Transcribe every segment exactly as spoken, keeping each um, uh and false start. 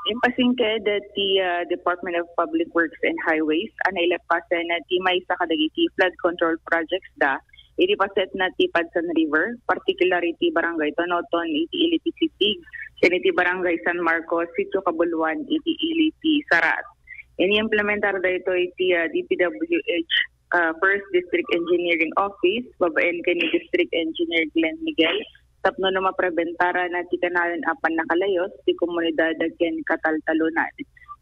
Impasingked ti, ah, Department of Public Works and Highways a naileppasen ti maysa kadagiti flood control projects da iti paset na ti Padsan River, particular iti Barangay Tonoton iti ili ti Sitig, ken iti Barangay San Marcos, Sitio Kabuluan iti ili ti Sarat. Iniimplementar daytoy ti, ah, D P W H, ah, First District Engineering Office, babaen ken ni District Engineer Glenn Miguel, tapno no mapreventaran ti kanayon a pannakalayus ti komunidad ken kataltalunan.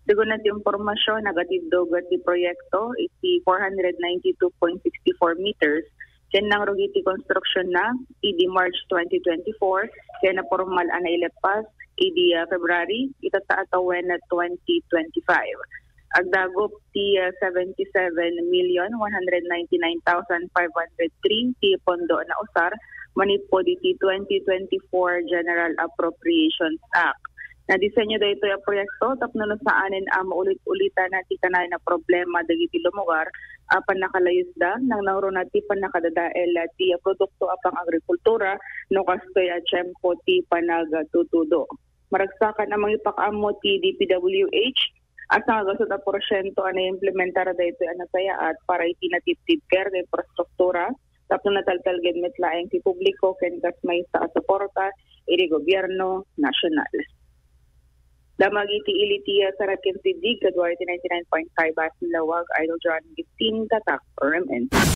Segun ti impormasion, nagatiddog ti proyekto iti four hundred ninety-two point six four meters ken nangrugi ti konstruksionna idi March twenty twenty-four ken napormal a naileppas idi, ah, February itatta a tawen twenty twenty-five. Agdagup ti, ah, seventy-seven million one hundred ninety-nine thousand five hundred three ti pondo a nausar manipud iti twenty twenty-four General Appropriations Act. Nadisenyo daytoy a proyekto tapno no saanen a maulit-ulitan ti kanayon a problema dagiti lumugar a pannakalayusda, nangnangruna ti pannakadadael ti produkto a pang-agrikultura no kastoy a tiempo ti panagtutudo. Maragsakan a mangipakaammo ti D P W H a sangagasut a porsiento a naimplementar daytoy a nasayaat para iti natiptipker nga infrastruktura tapno nataltalgen met laeng ti publiko ken kas maysa a suporta iti gobierno nasional. Damag iti ili ti, ah, Sarat ken Sidig, kaduayo ti ninety-nine point five Asin Lawag, Idol John fifteen, Tatak, R M N.